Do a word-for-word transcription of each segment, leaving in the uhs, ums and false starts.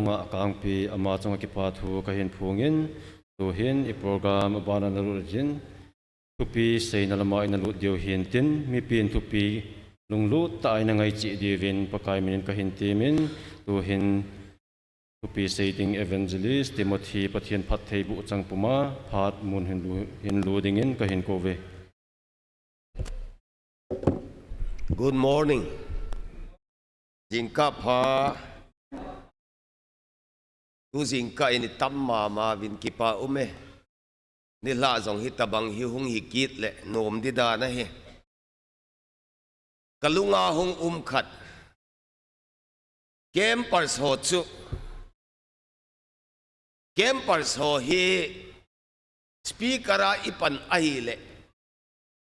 Ama kangpi, ama chunga kipa thu kahin phongin, tuhin i program abana nalut jin, thupi seina lama ina lut diu hintin, mipin thupi lunglut tah a ina ngaicheh diuvin Pakai minin kahin temin, tuhin thupi sei ding Evangelist Timothy Pathen phattheiboh chang puma phat mun hin lu, hin lu dingin kahin kouve. Good morning. Jingkah pha. Tu jingkah in i tam mama uvin kipa um e. Nilhah jong hitabang hi hung hi kit le nom di dan ahi. Ka lunga hung um khat. Campers ho chu. Campers ho hi speaker a i pan ahile,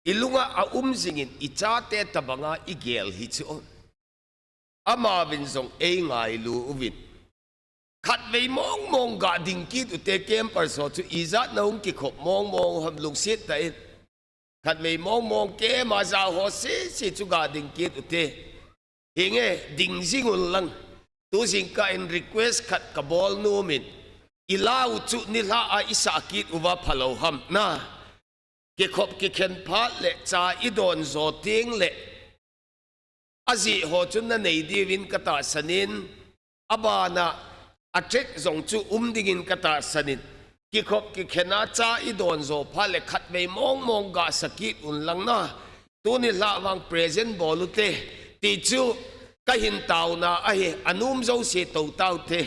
i lunga a um jingin i chate tabanga i gel hi chu. Amauvin jong ei ngailu uvin. Khatvei mong mong ga ding kit ute campers ho chu ijat na hung kikhop mong mong ham lungset tah in. Khatvei mong mong kema ja ho sese chu ga ding kit ute. Hinge ding jing un lang. Tu jingkah in request khat ka bol nomin. I la u chu nilhah a i sah kit uva phalou ham na. Kikhop kikhen phat le cha i don jo teng le. Ajeh ho chu na nei diuvin ka tahsan in, abana a track jong chu um dingin ka tahsan in, kikhop kikhen a cha i don jo phat le khatvei mong mong ga sah kit un lang na, tuni nilhah vang present bol ute, ti chu ka hin tauna ahi, a nom jouse tou taute.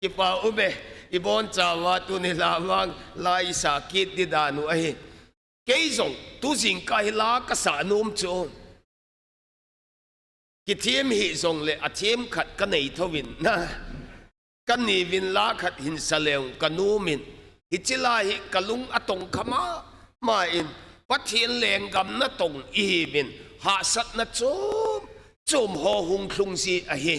Kipa um e, i bonchauva tuni nilhah vang la i sah kit di dan u ahi. Kei jong tu jingkah hi la ka sah nom chu. Kithem hih jongle a them khat ka nei thouvin na. Ka niuvin la khat hin sa leng ka nomin. Hiche la hi ka lung a tong kha mama in. Pathen lenggam natong i hiuvin. Hahsatna chom chom ho hung lhung ji ahi.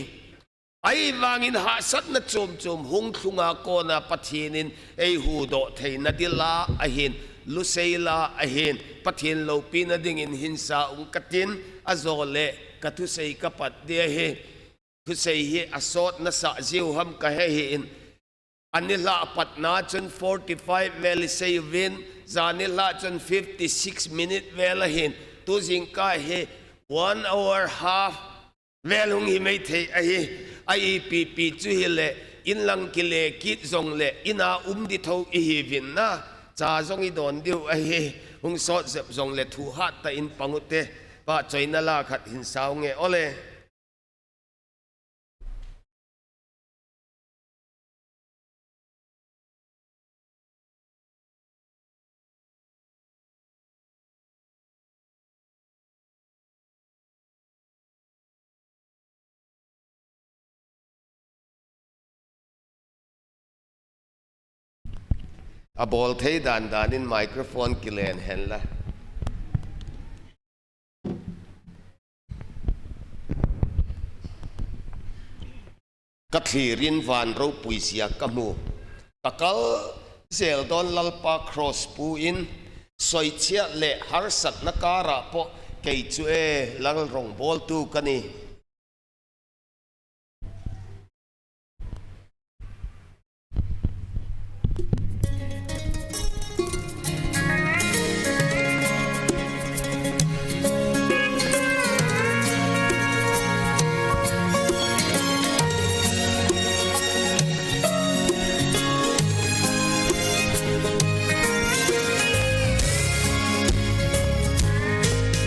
Ahivangin hahsatna chom chom hung lhunga kona Pathen in ei huhdoh theina ding la ahin, lusei la ahin, Pathen loupina dingin hin sa ung katin, ajole ka thusei ka pat ding ahi. Thusei hi asot nasah jiu ham ka he hih in. A nilhah patna chun forty-five vel i sei uvin, jan nilhah chun fifty-six minute vel ahin, tu jingkah hi one hour half vel hung hi mai thei ahi, a ipi pi chu hile, in lang kile kit jongle, in a um di tho i hiuvin na, cha jong i don diu ahi, hung sot jep jongle thu hat tah in pang ute, pahchoina la khat hin sa unge ole. A bol thei dan dan in microphone kilen hen la. Ka thlir in van ropui jia ka mu. Ka kal jel don Lalpa cross pu in, soichiat le harsatna kara po kei chu e Lal rongboltu ka ni.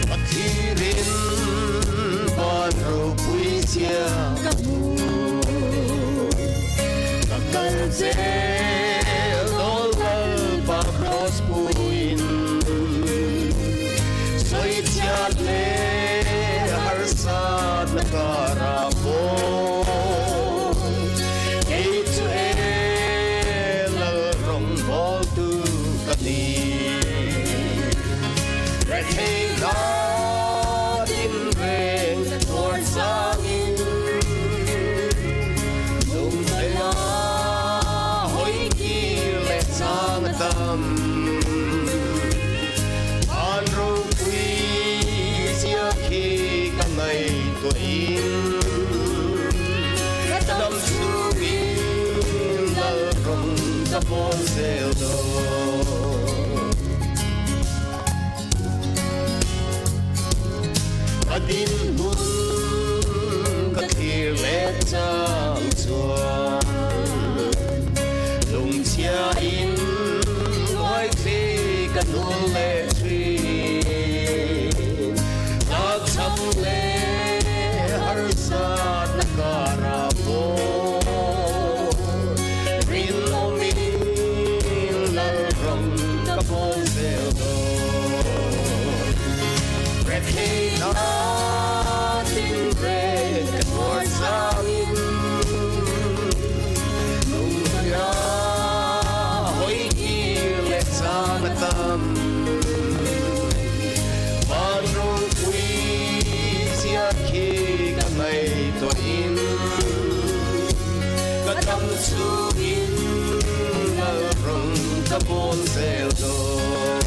Pathirin van ropui jia ka mu. Ka kal jel don Lalpa cross pu in. Soichiat le harsatna kara po kei chu e Lal rongboltu ka ni. Rethei na tin reng tuan sangin, lungthim a Ka dinmun ka thir le chang chuan, lungchia in ngawi thei ka nul le thin, ka chang le harsatna kara pawh rinawmin Lalram ka bawl zel dawn. Rethei natin ren ka tuar sangin, nungzuia hoi kir le chang a tam. Van ropui zia khi ka ngaihtuahin, ka dam chungin Lalram ka bawl zel dawn.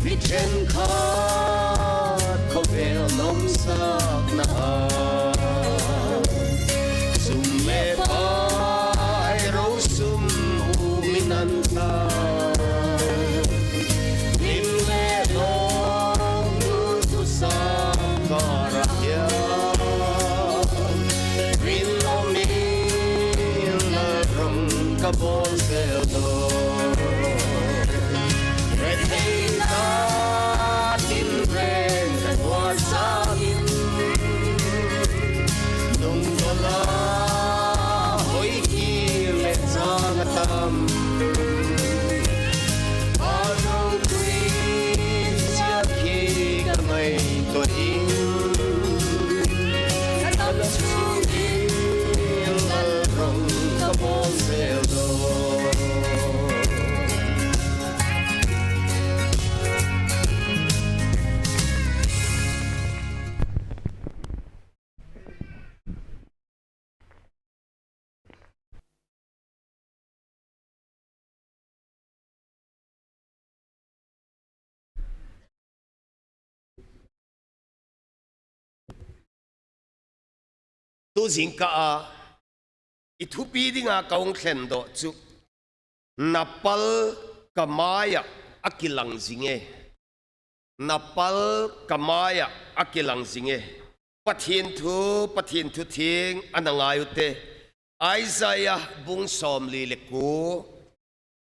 Mi ṭhenkhat khawvel nawmsakna a, sum le pai rosum umin an ta. Him le lawmnu thusam karah hian, rinawmin Lalram ka bawl zel dawn. Rethei natin ren ka tuar sangin, nungzuia hoi kir le chang a tam. Van ropui zia khi ka ngaihtuahin, ka dam chungin Lalram ka bawl zel dawn. Tu zingkah a i thupi dinga ka hung thlen doh chu, na pal ka maiah a kilang zing e. Na pal ka maiah a kilang zing e. Pathian thu, Pathian thu thiang a na ngai u te. Isaiah bung sawmli le ku.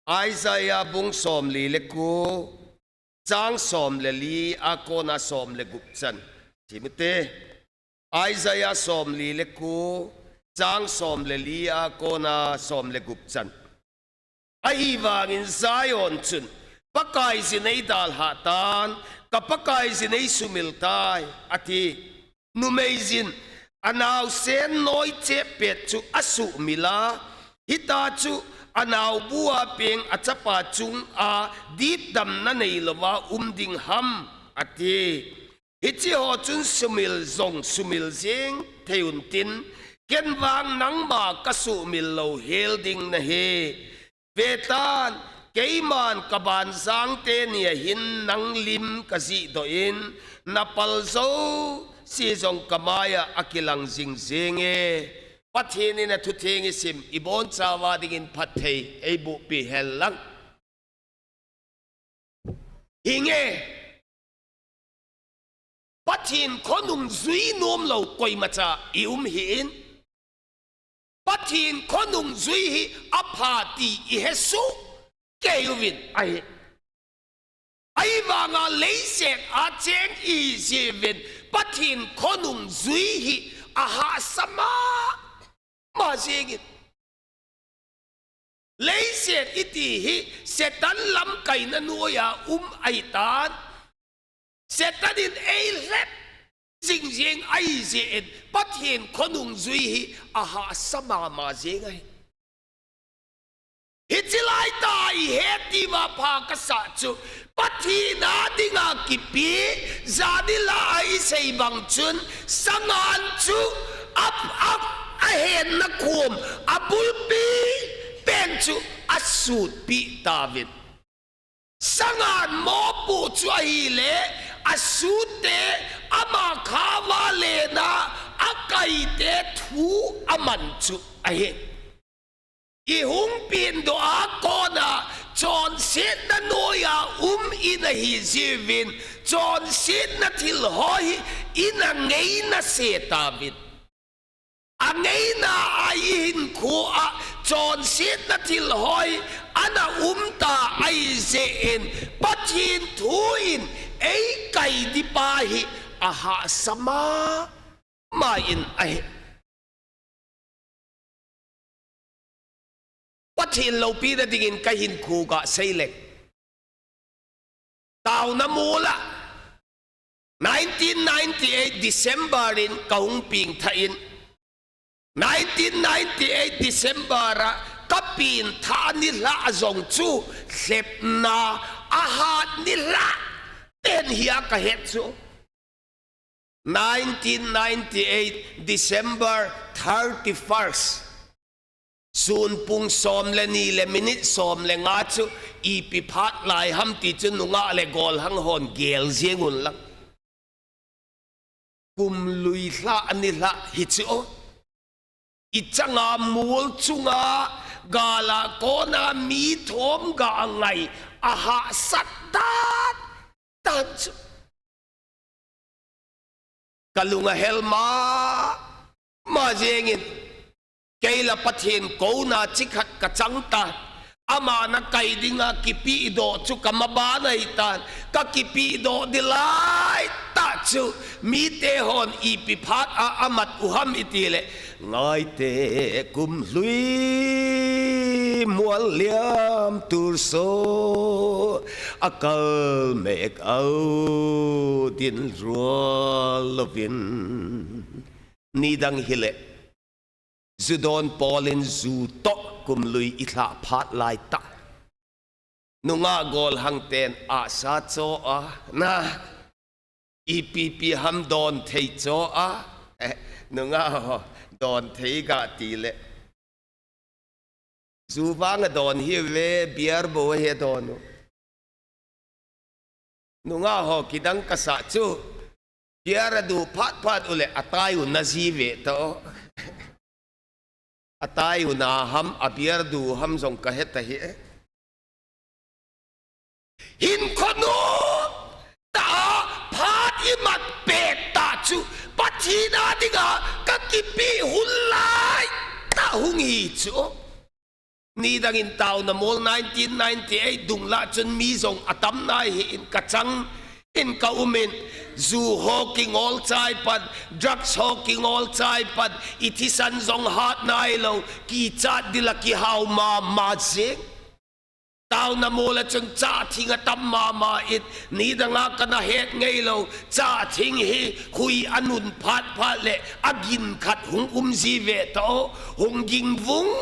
Isaiah bung sawmli le ku, chang sawm le li a kona sawm le gup chan. Sim u te. Isaiah sawmli le ku, chang sawm le li a kona sawm le gup chan. Ahivangin Zion chun, Pakaiyin ei dalhah tan, ka Pakaiyin ei sumil tai, a ti. Numeiyin a nausen nawi chep pet chu a suhmil a, hita chu a naubua peng a chapa chunga dipdamna nei lova um ding ham, a ti. Hiche ho chun sumil zong sumil zing thei un tin, ken vang nangma ka suhmil lo hel ding na hi. Ve tan, keiman ka banzangte nia hin nang lim ka zihdoh in, na pal zosia zong ka maiah a kilang zingzing e. Pathian in a thu thiang i sim, i bonchauva dingin phatthei ei buhpi hen lang. Hi nge, Pathian khonung zui nuam lo koimacha i um hi in, Pathian khonung zui hi a pha ti i he suh kei uvin ahi. Ahivanga leiset a cheng i hi ziuvin Pathian khonung zui hi a hahsa mama zingin. Leiset i ti hi Satan lamkaina nuaia um ahi tan. Satan in ei hlep zingzing ahi ziin Pathian khonung zui hi a hahsa mama zing ahi. Hichi lai ta i he tiva pha ka sa chu Pathian a dinga kipi, zanila a i sei bang chun, sangan chu a, a, a henna khum, a bulpi pen chu a asutpi tauvin. Sangan mopo chu ahile, asut te, ama khaova lena, akai te thu aman chu ahi. Ihung pengdoh a kona, chonsetna noiya um in ahi jiuvin, chonsetna thil ho hi, ina ngeina se tauvin. Angeina a ihinkhoa, chonsetna thil ho hi, ana um ta ahi jeh in, Pathen thu in, eikai ding pa hi, ahahsa mama in ahi. Pathen loupina dingin kahinkho gasei leng. Taona mola. Nineteen ninety-eight December in kahung pengthah in. Nineteen ninety-eight December a kapengthah nilhah jong chu lhepna ahat nilhah pen hi a kahet chu. Nineteen ninety-eight December thirty-first. Sun pung som le ni le minute som le nga chu ipi phat lai ham ti chu nungah le golhang hon gel jeng un lang. Kum lui lha ani lha hi chu o. Ichanga mol chunga gala kona mi thom ga angai ahahsat dan dan chu. Kalung ahel mama jengin, keila Pathen kouna chikhat kachang tan, ama nakai dinga kipehdoh chu kamaban ahitan, kakipehdoh ding laitah chu, mite hon ipi phat a amat u ham itile, Ngaite kum hlui mual liam tur so, akal mek au din rual lovin. Nidang hile, ju don pawl in ju toh kum hlui i lhah phat laitah. Nungah golhang ten ahsa cho a, na, ipi pi ham don thei cho a, eh, nungah ho, don thei ga tile. Ju vang adon hiuve, beer bou ahi adon u. Nungah ho kidang kasah chu, beer adu phat phat ule atai u naji ve to. Atai u na ham, a beer du ham jong kahet ahi e. Hinkho nomtah a phat imat pet tah chu, Pathen a dinga kakipeh hun laitah hung hi chu. Nidang in taona mol nineteen ninety-eight dung lah chun mi jong atam nai hi in kachang in ka um in, ju ho kingol chai pan, drugs ho kingol chai pan, i thisan jong hat nailou, kichat ding la kihau mama jeng. Taona mol a chun chah thing atam mama in, nidang a kana het ngeilou, chah thing hi hui anun phat phat le agin khat hung um ji ve to, hung ging vung.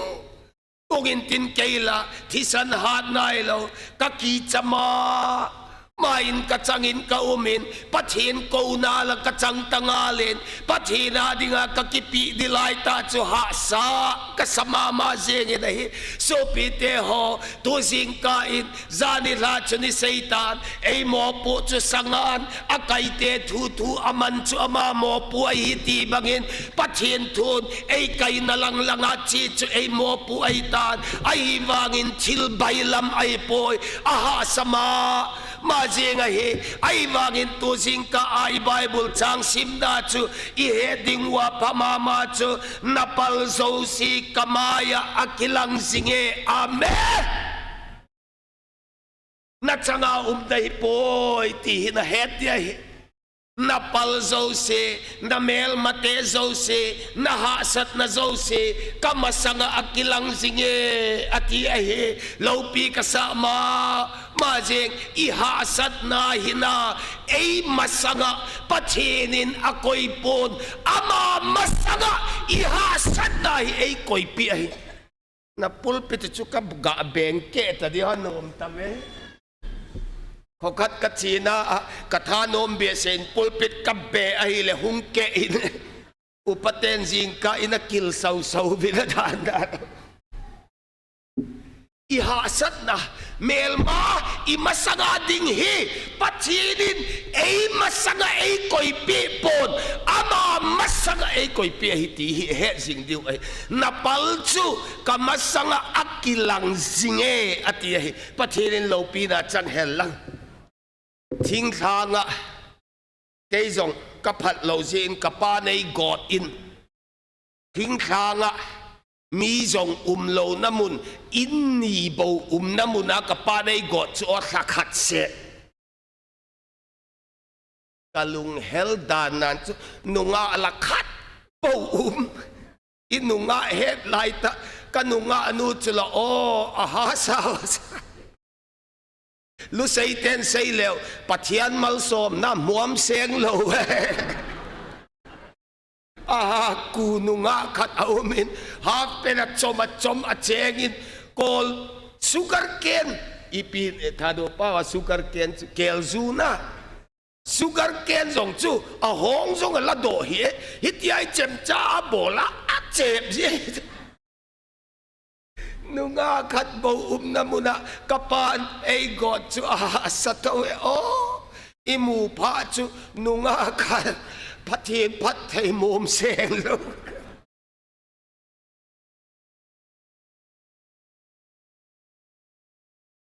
Hung in tin keila, thisan hat nailou, kakicha mama in kachang in ka um in, Pathen kouna la kachang ta ngal in, Pathen a dinga kakipeh ding laitah chu hahsa kasa mama jeng in ahi. Sopite ho, tu jingkah in, jan nilhah chun i seitan, ei mopo chu sangan, akai te thu thu aman chu ama mopo ahi ti bangin, Pathen thun, ei kaina lang langa che chu ei mopo ahitan, ahivangin thil bailam ahipoi, ahahsa mama jeng ahi, ahivangin tu jingkah a i Bible chang simna chu i het ding uva pha mama chu, na pal jouse ka maiya akilang jinge, amen. Na changa um ding ahipoi, ti hi na het ding ahi. Na pal jouse, na melmate jouse, na hahsatna jouse, ka masanga akilang jinge, ati ahi. Loupi kasa mama jeng, i hahsatna hi na, ei masanga Pathen in akoi pon, ama masanga i hahsatna hi eikoipeh ahi. Na pulpit chu ka ga beng keh ta ding anom tave. Khokhat ka chena a, ka thanom behseh in pulpit ka be ahile hung keh in. Upa ten jingkah in akil sau sau vin adan dan. I hahsatna, melma i masanga ding hi, Pathen in ei masanga ei koipeh pon, ama masanga ei koipeh ahi ti hi het jing diu ahi. Na pal chu ka masanga akilang jinge, ati ahi. Pathen in loupina chang hen lang. Thinglhanga kei jong ka phat lou jeh in ka pa nei got in, thinglhanga mi jong umlouna mun, in ni bou umna muna ka pa nei got chu aw lha khat seh. Ka lunghel dan nan chu nungah la khat bou um. I nungah het lai tah, ka nungah nu chu la aw, aha sao. Lusei ten sei leu, Pathen malsomna muam seng lou. Aha, ku nungah khat a um in, half pant a chom a chom a cheng in, kol sugar cane, ipi, eh, Thadou pao a sugar cane chu, kelju na. Sugar cane jong chu, ahong jong a la doh hi, eh, hitia i chemcha a bol a, a chep ji. Nungah khat bou umna muna ka pan ei got chu ahahsa tho e aw. I mu phat chu nungah khat Pathen phatthei mom seng lou.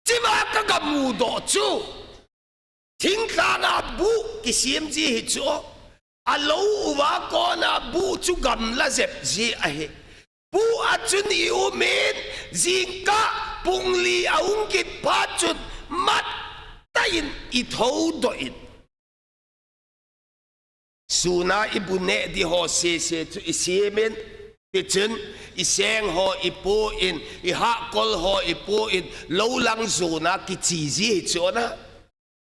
Chima ka ga mu doh chu. Thinglhanga buh kisem ji hi chu. A lou uva kona buh chu gamla jep ji ahi. Buh a chun i um in, jingkah pung li a hung kit phat chun, mat tah in i thodoh in. Suna i bu neh di ho sese chu i sem in, tichun i seng ho i pu in, i hahkol ho i pu in, lou lang jona kichi ji hi chu na.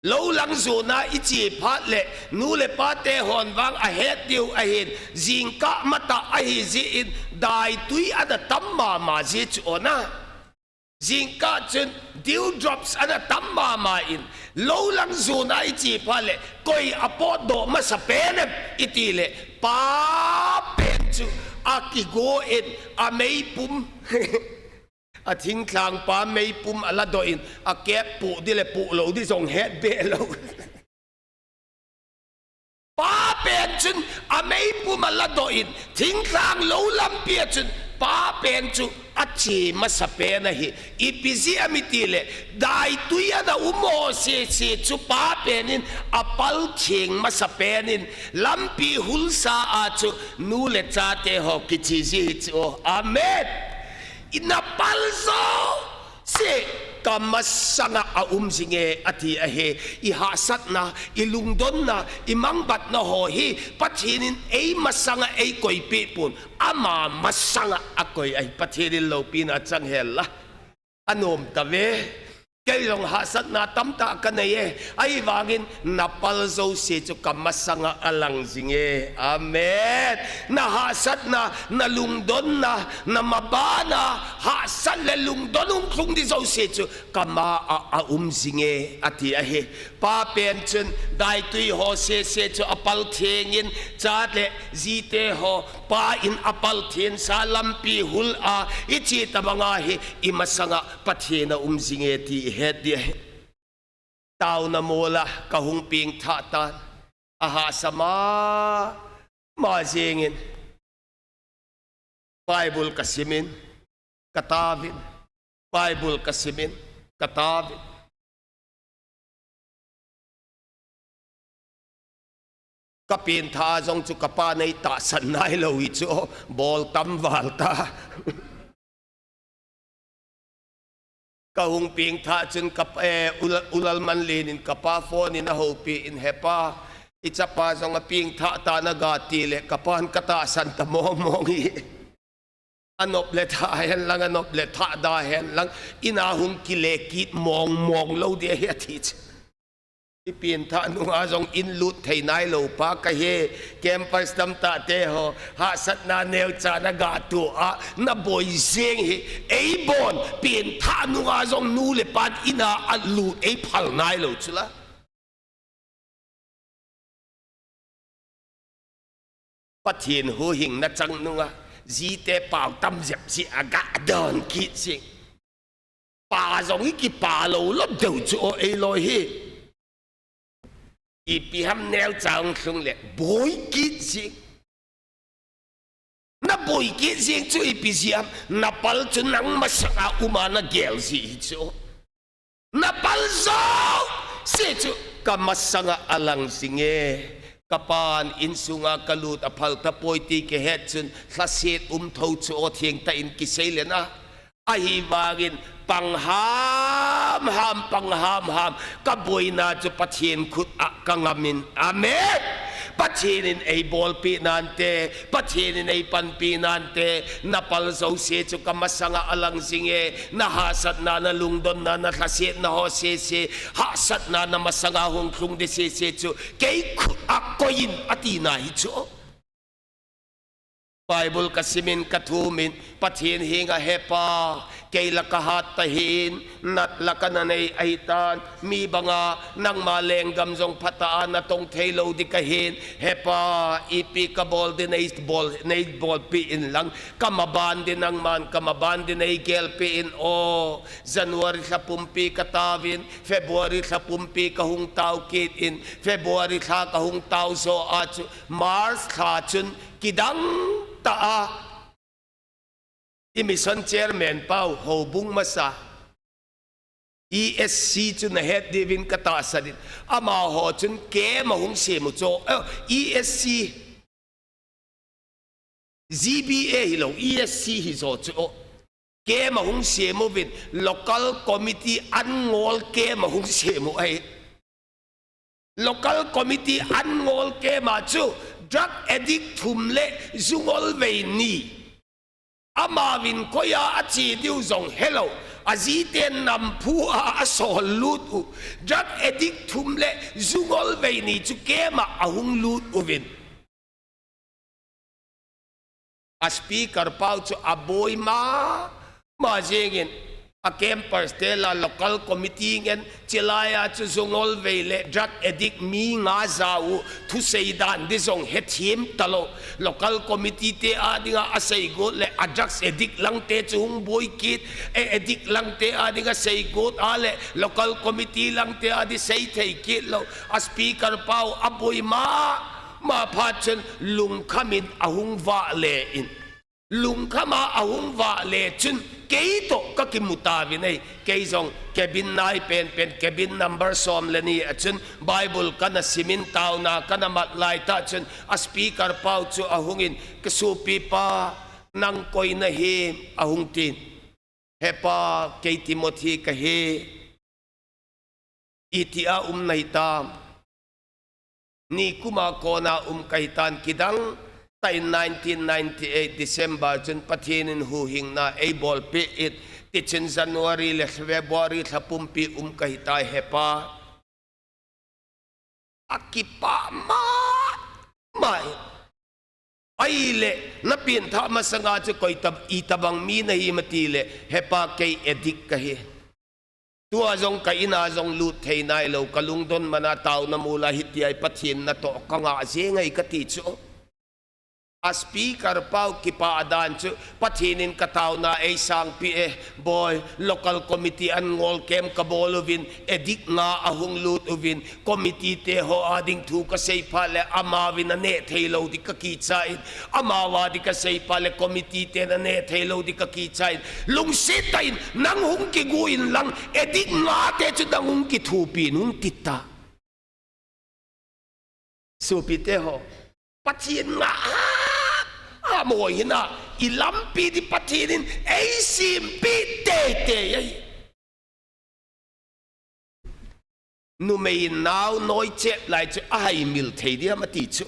Lou lang jona i chi phat le, nu le pa te hon vang a het diu ahin, jingkah matah ahi ji in, daitui ana tam mama ji chu na. Jingkah chun dewdrops ana tam mama in, lou lang jona i chi phat le, koi a potdoh masa pen em i ti le, pa pen chu a kigo in a meipum. A thinglhang pa meipum a la doh in, a kep puh di le puh lou di jong het be lou. Pa pen chun a meipum a la doh in, thinglhang lou lampi a chun pa pen chu a che masa pen ahi. Ipi ji am i ti le, daitui ana um ho sese chu pa pen in a pal theng masa pen in, lampi hulsa a chu nu le chate ho kichi ji hi chu. Amen. I na pal jouse ka masanga a um jinge ati ahi. I hahsatna, i lungdonna, i mangbatna ho hi Pathen in ei masanga ei koipeh pon, ama masanga a koi ahi. Pathen in loupina chang hen la. A nom ta ve. Kei jong hahsatna tamtah ka nei e. Ahivangin na pal jouse chu ka masanga a lang jinge. Amen. Na hahsatna, na lungdonna, na mabana, hahsat le lungdon hung lhung di jouse chu ka ma a, a um jinge, ati ahi. Pa pen chun daitui ho sese chu a pal theng in, cha le jite ho pa in a pal theng sa lampi hul a i chi tabang ahi, i masanga Pathen a um jinge ti i het di ahi. Taona mol a ka hung pengthah tan, a hahsa mama jeng in, Bible ka sim in, ka taovin, Bible ka sim in, ka taovin. Ka pengthah jong chu ka pa nei tahsan nailou hi chu, bol tam val ta. Ka hung pengthah chun ka, eh, u Lal-, u Lalmanlen in ka pa phone in a houpi in, "He pa, i chapa jong a pengthah tan," a ga ti le, ka pan ka tahsan ta mong mong hi. A nop le thah hen lang, a nop le thah da hen lang, in a hung kile kit mong mong lou di ahi, a ti chu. I pengthah nunga jong in lut thei nailou pa ka hi, campers tamtah te ho, hahsatna neocha na ga tuh a, na boi jeng hi, ei bon, pengthah nunga jong nu le pan in a a lut ei phal nailou chu la. Pathen huhhingna chang nunga, jite pao tam jep ji a ga don kit jing. Pa jong hi kipa lou lou deu chu o, eiloi hi. Ipi ham neo chang lhung le, boi kit jing. Na boi kit jing chu ipi jeh ham, na pal chu nang masanga um a na gel ji hi chu. Na pal jouse chu ka masanga alang jing e. Ka pan insunga ka lut a phal tapoi ti ka het chun lhaset um tho chu o, thengtah in kisei le na. Ahivangin pang ham ham, pang ham ham, ka boina chu Pathen khut a ka ngam in. Amen. Pathen in eibolpeh nante, Pathen in eipanpi nante, na pal jouse chu ka masanga alang jing e, na hahsatna, na lungdonna, na lhasetna ho sese, hahsatna na masanga hung lhung ding sese chu kei khut a koi in, ati na hi chu. Bible ka sim in ka thum in, Pathen henga, He Pa, kei la ka hat ta hin, nat la ka na nei ahitan, mi banga nangma lenggam jong phatah a na tong thei lou ding ka hin, He Pa, ipi ka bol ding nei bol, nei bolpeh in lang, ka maban ding nangman, ka maban ding nei gelpeh in o. January lha pumpi ka tauvin, February lha pumpi ka hung tau kit in, February lha ka hung tau jo a chu, March lha chun kidang tah a, i mission chairman pau, houbung masa, E S C chu na het diuvin ka tahsan in, amaho chun camp ahung sem u chu, eh, E S C, G B A hilou, E S C hi jo chu o. Camp ahung sem uvin, local committee an ngol camp ahung sem u ahi. Local committee an ngol camp a chu drug addict thum le ju ngolvei ni. Amauvin koi a ache diu jong helou, ajiten namphu a asol lut u. Drug addict thum le ju ngolvei ni chu camp a ahung lut uvin. A speaker pau chu aboi mama jeng in, a campers te la local committee ngen, chulai a chu ju ngolvei le drug addict mi nga ja u, thusei dan ding jong hethem talou. Local committee te a dinga asei got le a drugs addict lang te chu hung boi kit, e addict lang te a dinga sei got a le local committee lang te a ding sei thei kit lou. A speaker pau aboi ma ma phat chun lungkham in ahung vah le in. Lungkham a ahung vah le chun kei toh ka kimu tauvin ahi. Kei jong cabin nai penpen, cabin number som le ni a chun Bible kana sim in taona kana mat lai tah chun a speaker pau chu ahung in, "Ka sopi pa, nang koi na him?" ahung tin. "He pa, kei Timothy ka hi. Itia um na hitam?" "Nikum a kona um ka hitan, kidang tah in nineteen ninety-eight December chun Pathen in huhhingna eibolpeh in, tichun January le February lha pumpi um ka hitai, he pa." Akipah mama in. Ahile, na pengthah masanga chu koi tabang, itobang mi na him ati le, "He pa, kei addict ka hi. Tua jong ka in a jong lut thei nailou, ka lungdon man a taona mol a hitia hi Pathen natoh ka ngah jeng ahi," kati chu. A speaker pau kipah dan chu, "Pathen in ka taona eisangpeh e, boi, local committee an ngol camp ka bol uvin, addict nga ahung lut uvin, committee te ho a ding thu ka sei phat le amauvin aneh thei lou ding ka kicha in, amau a ding ka sei phat le committee ten aneh thei lou ding ka kicha in, lungset tah in nang hung kigu in lang, addict nga te chu nang hung kithopi in," hung ti ta. Sopite ho, Pathen ngah a, a mo hina, i lampi ding Pathen in eisempeh teitei ahi. Numei in nao noi chep lai chu ahaimil thei diam ati chu.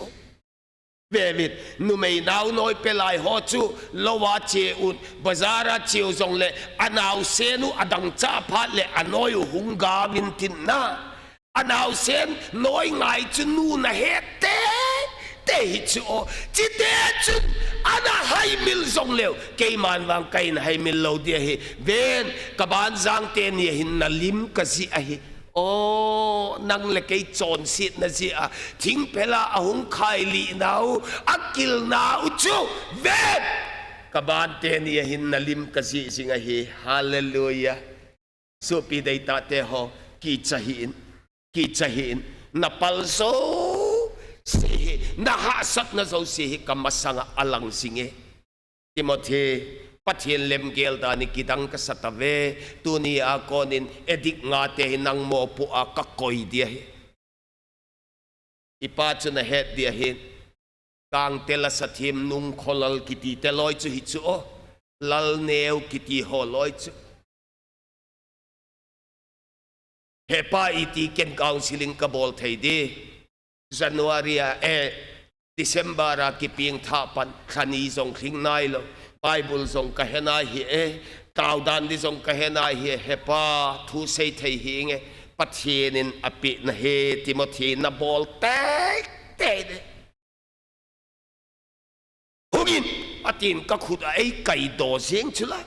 Vevin, numei nao noi pe lai ho chu lou a che un, bazar a che u jongle, anaosen u adang cha phat le anoi u hung gavin tin na. Anaosen noi ngai chu nu na het teitei hi chu o. Chite chun ana haimil jongleu, keiman vang kahin haimil lou ding ahi. Ven, kabanjang teni a hin nalim kajih ahi. O, nang le kei chonsetna jeh a, thingphel a ahung khailih nau, akil nau chu, ven! Kaban teni a hin nalim kajih jing ahi. Hallelujah. Sopi deitah te ho, kicha hih in, kicha hih in, na pal jouse hi, na hahsatna jouse hi ka masanga a lang jing e. Timothy, Pathen lemgel dan hi kidang ka sa tave, tuni a kon in addict nga te hi nang mopo a ka koi dia hi. I pa chu na het dia hi, Gangte lasa thim nung kholal kiti te loi chu hi chu o, lal neo kiti ho loi chu. Hepa iti ken counseling ka bol thei di. January a, eh, December a kipeng tha pan, thani jong lhing nai lo. Bible jong ka he nai hi e, tao dan di jong ka he nai hi e, hepa thu sei thei hi nge, Pathen in a pe na he, Timothy na bol tei tei de. Hungin, atin ka khut a ei kai do jeng chu la.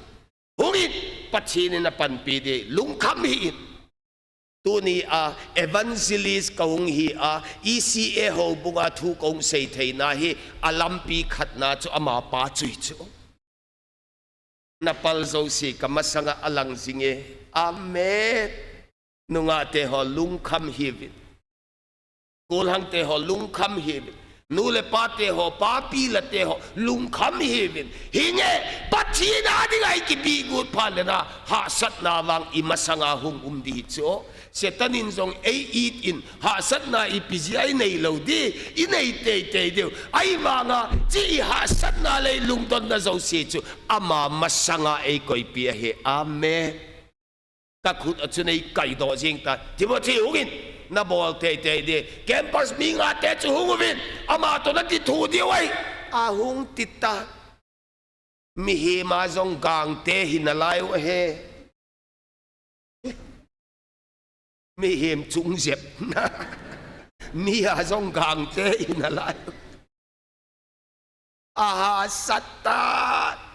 Hungin, Pathen in a panpi di, lungkham hih in. Tuni a evangelist ka hung hi a, E C A houbung a thu ka hung sei theina hi, a lampi khatna chu ama pa chu hi chu. Na pal jouse ka masanga a lang jing e. Amen. Nungah te ho lungkham hih uvin. Golhang te ho lungkham hih uvin. Nu le pa te ho, papi la te ho, lungkham hih uvin. Hi nge, Pathen a ding a i kibi gut phat le na, hahsatna vang i masanga hung um di hi chu. Satan in jong ei it in, hahsatna ipi jeh a i nei lo di, i nei tei tei diu. Ahivanga, chi i hahsatna le i lungdonna jouse chu, ama masanga ei koipi ahi. Amen. Ka khut a chun ei kai do jing ta. Timothy hungin, na bol tei tei di. Campus mi nga te chu hung uvin. Ama to na ti thu diu ahi. A hung ti ta. Mihem a jong Gangte hi na lai u he. Mihem chung jep. Mi a jong Gangte hi na lai u. A hahsat ta.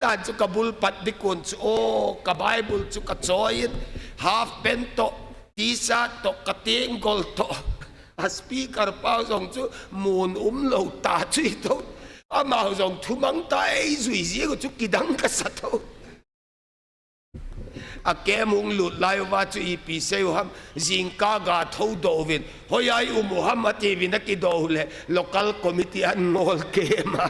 Tan chu ka bul pat di kon chu, o, ka Bible chu ka choi in, half pant to, T-shirt to, ka tenggol to. A speaker pa jong chu mun um lo ta chu hi to. Ama jong thumang ta ei jui jing chu kidang ka sa to. A kem hung lut lai uva chu ipi sei u ham, jingkah ga tho do uvin, hoi a i um u ham a ti uvin a kido u le, local committee an ngol kem a.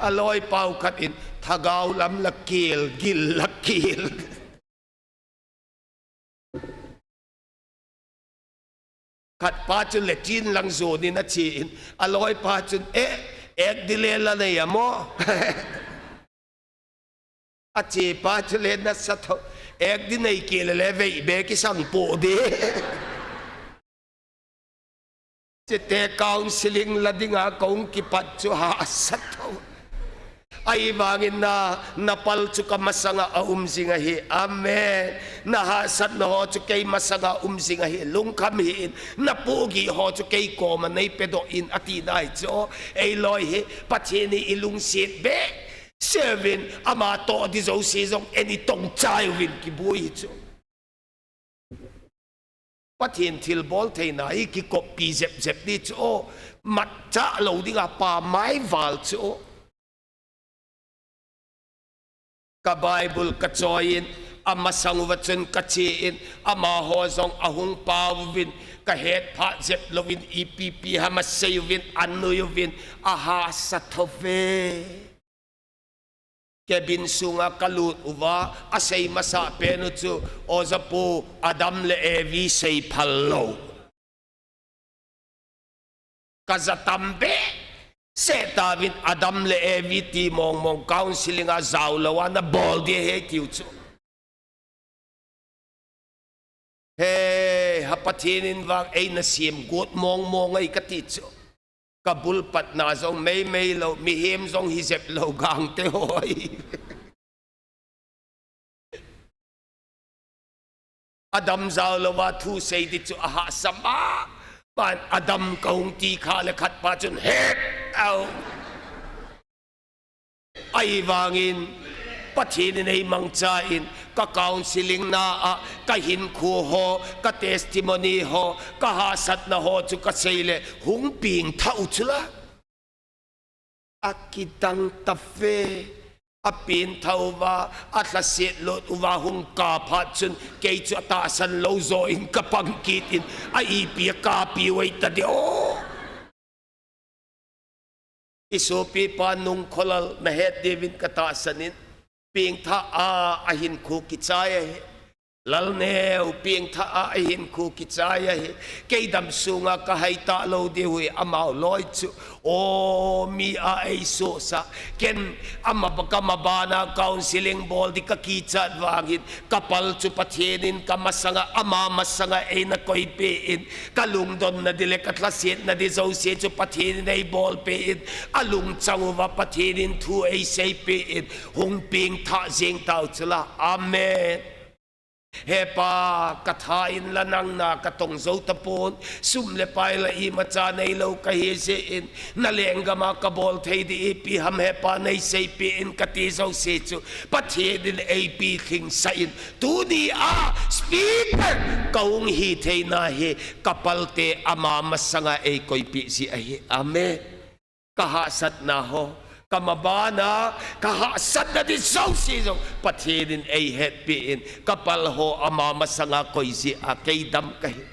A loi pau khat in, thagau lam la kel, gil la kel. Khat pa chu le chin lang zo ni na chi in, a loi pa chun, eh, ek di le la nei a mo. A chi pa chu le na sa tho, ek di nei ki le le vei be ki sang po di. Chite counseling la dinga kong kipat chu hahsat tho. Ahivangin na, na pal chu ka masanga a um jing ahi. Amen. Na hahsatna ho chu kei masanga um jing ahi. Lungkham hih in, na pohgih ho chu kei koma nei pedoh in a ti nai chu. Ei loi hi, Pathen hi i lungset be. Seuvin ama to di jouse jong en i tong chai uvin kibui hi chu. Pathen thilbol theina hi kikoppi jep jep di chu o, matcha lo dinga pa mai val chu o. Ka Bible ka choi in, a masang uva chun ka che in, amaho jong ahung pau vin, ka het phat jep louvin, ipi pi ham a sei uvin, a nui uvin, a hahsa tho ve. Cabin sunga ka lut uva, a sei masa pen u chu, Oja pu, Adam le Evi sei phal lou. Ka ja tam behseh tauvin Adam le Evi ti mong mong counseling a jao lou a na bol di ahi tiu chu. He, ha Pathen in vang eina sem got mong mong ahi ka ti chu. Ka bul patna jong mei mei lou, mihem jong hi jep lou Gangte hoi. Adam jao louva thu sei di chu a hahsa mama in Adam ka hung ti kha le khat pa chun het au. Ahivangin, Pathen in ei mangcha in, ka counseling na a, ka hinkho ho, ka testimony ho, ka hahsatna ho chu ka sei le, hung peng tha u chu la. A kidang ta ve, Apengthah uva, alhaset lut uva hung kap phat chun, kei chu atahsan lou joh in kapang kit in, a ipi a kapi uve ta de o. I sopipa Nungkholal nahet diuvin katahsan in, pengthah a, ahinkho kichai ahi. Lal neo pengthah a, ahinkho kichai ahi. Kei damsunga kahai talou diu hi amau loi chu. O, mi a eisosah. Ken ama ba, kama bana counseling bol di kakichat vangin, kapal chu Pathen in kamasanga, ama masanga eina koipeh in, kalungdonna di le kalhasetna di jouse chu Pathen in eibolpeh in, alungchang uva Pathen in thu eiseipeh in, hung pengthah jeng tau chula. Amen. He Pa, katha in la nang na katong jou tapon, sum le pai la imacha neilou kahi jeh in, na lenggam a kabol thei di ipi ham he Pa neiseipeh in kati jouse chu, Pathen in eipeh lhingsah in, tuni a speaker kahung hitheina hi, kapalte ama masanga eikoipeh ji ahi. Amen. Kahahsatna ho, kama bana, kahahsatna di jouse jong, Pathen in eihetpeh in, kapal ho ama masanga koi jeh a kei dam kahi.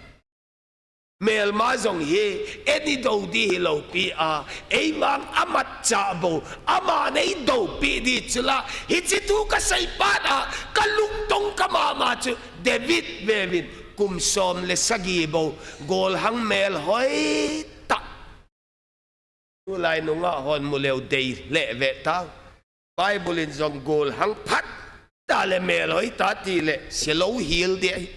Melma jong hi, eini dou di hilou pi a, eivang amatchah bou, aman eidoupeh di chula, hiche thu kasei phat a, kalungtong kamama chu, David veuvin, kum som le sagi bou, golhang melhoi tah. Tulai nungah hon mu leu dei lheh ve tau. Bible in jong golhang phat tah le melhoi tah ti le selou hel di ahi.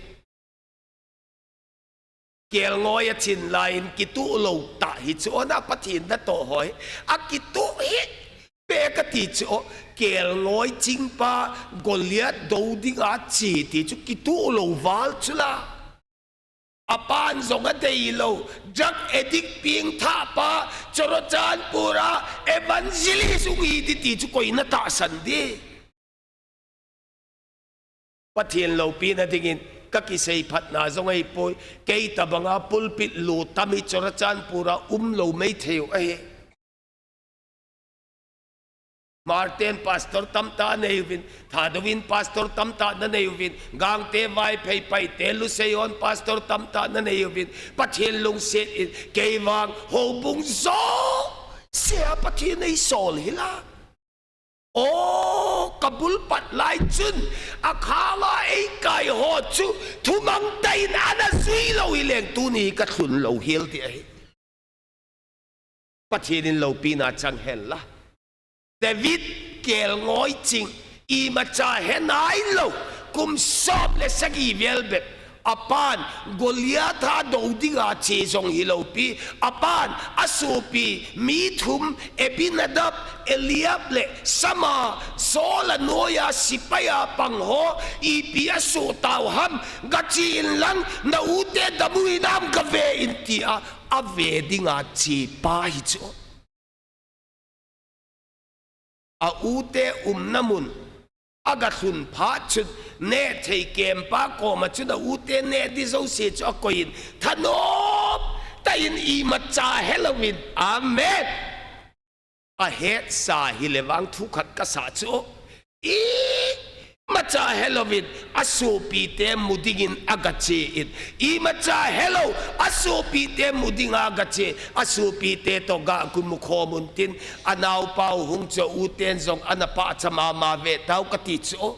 Kelngoi achin lai in kituh lou tah hi chu o na Pathen natoh ho hi. Akituh hi pe kati chu o, kelngoi chingpa Goliath dou dinga che ti chu kituh lou val chula. Apan jong adeilou, drug addict pengthah pa, Churachandpur a evangelist hung hi di ti chu koi natahsan di. Pathen loupina dingin kakisei phatna jong ahipoi, kei tabanga pulpit lu tam hi Churachandpur a umlou maithei u ahi. Marten pastor tamtah anei uvin, Thadou in pastor tamtah nanei uvin, Gangte, Vaiphei, Paite, Lusei hon pastor tamtah nanei uvin, Pathen lungset in, kei vang houbung jouse a Pathen eisol hila. O, kabul pat lai chun, akhanga eikai ho chu, thumang tah in ana jui lou hileng tuni kalhun lou hel di ahi. Pathen in loupina chang hen la. David kelngoi ching, imacha henailou, kum som le sagi vel bep. Apan Goliath a dou dinga che jong hilou pi. Apan asopi mi thum, Abinadab, Eliab le Shammah, Saul a noiya sepai a pang ho, ipi asoh tau ham, gache inlang, na ute dam u hinam gave in tia, ave dinga chepa hi chu. A ute umna mun, agalhun phat chun, nehthei kempa koma chun a ute neh di jouse chu akoi in, thanom tah in imacha helouvin. Amen. Ahetsa hile vang thu khat kasah chu, imacha helouvin, asopite mu dingin agache in. Imacha helou, asopite mu dinga agache, asopite toh ga kimu khom un tin, anaopa u hung chu uten jong ana pahcha mama ve tau kati chu.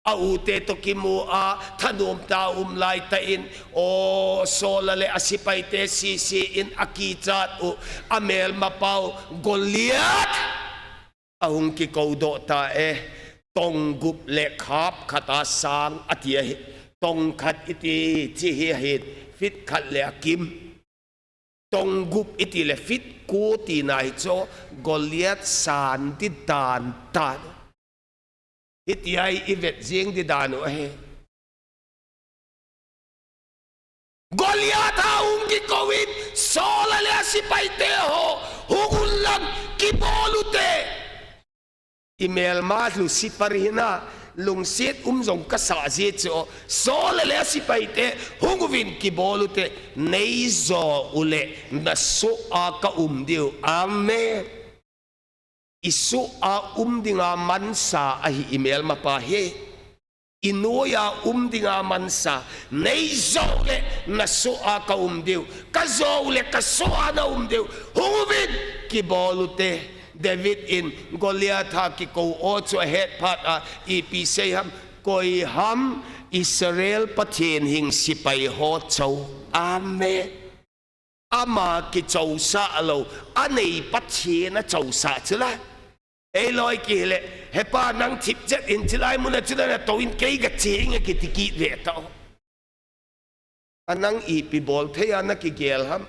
A ute toh kimu a, thanom tah a um laitah in, o, Saul le asepaite sese in akichat u, amelmapa u, Goliath ahung kikoudoh ta e, tong gup le khap khat a sang ati ahi, tong khat iti chi hi ahin, feet khat le akim. Tong gup iti le feet ko tina hi chu Goliath san di dan tan. Hitia i vet jing di dan u ahi. Goliath a hung kikou in Saul le asepaite ho, hung un lang kibol u te. I melma Lucifer hina, lungset um jong kasah ji chu, Saul le asepaite, hung uvin kibol u te, nei jo u le, na soh a ka um diu. Amen. i soh a um dinga mansa ahi i melmapa hi. I noiya um dinga mansa, nei jou le na soh a ka um diu, ka jou le ka soh a na um diu. Hung uvin, kibol ute. David in Goliath a kikou aw chu ahet phat a ipi sei ham? Koi ham Israel Pathen hing sipai ho chou? Amen. Ama kichousah lou, anei Pathen achousah chu la. Eiloi kihile, hepa nang thip chet in chilai muna chu la na tou in kei ka ching e kiti kit ve tau. A nang ipi bol thei a na kigel ham?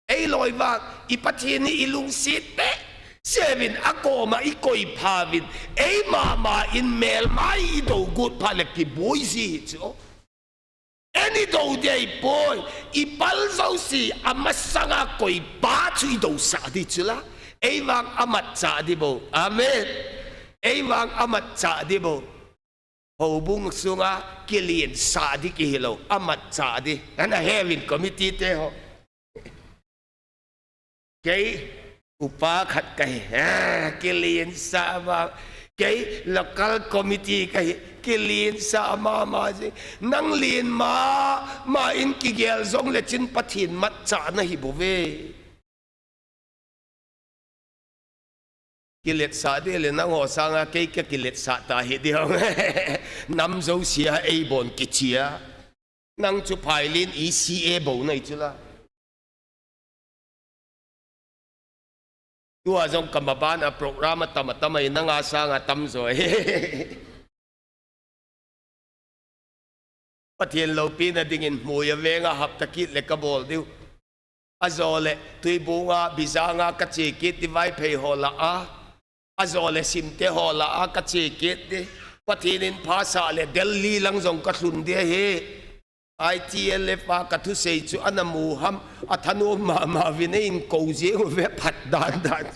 Eiloi vang, i Pathen hi i lungset behseh uvin, akoma i koi pha uvin, eimama in melma i dou got pha le kiboi ji hi chu. Eini dou dei poi, i pal jouse, amasanga koi pa chu i dousah di chu la. Eivang amatchah di bou. Amen. Eivang amatchah di bou. Houbung sunga kilensah di kihilou, amatchah di. Ana hevin committee te ho. Kei upa khat kahi, ah, kilensah ma. Kei local committee kahi, kilensah mama ji. Nang len mama in kigel jong le chin Pathen matchah na hi bou ve. Kiletsah di le nangho sanga kei ka kiletsah ta hi di hong. Nam jousea eibon kichia. Nang chu phailen E C A bou nahi chu la. Tua jong kamaban a program atam atam a inanga sanga tamjo. Pathen loupina dingin Hmoi a venga hapta kit le kabol diu. Ajole Tuibunga, Bijanga kache kit di Vaiphei ho lah a. Ajole Simte ho lah a kache kit di. Pathen in phasah le Delhi lang jong kalhun di ahi. I T L F a kathusei chu ana mu ham, athanom mama uvin eikou jeng uve phat dan dan.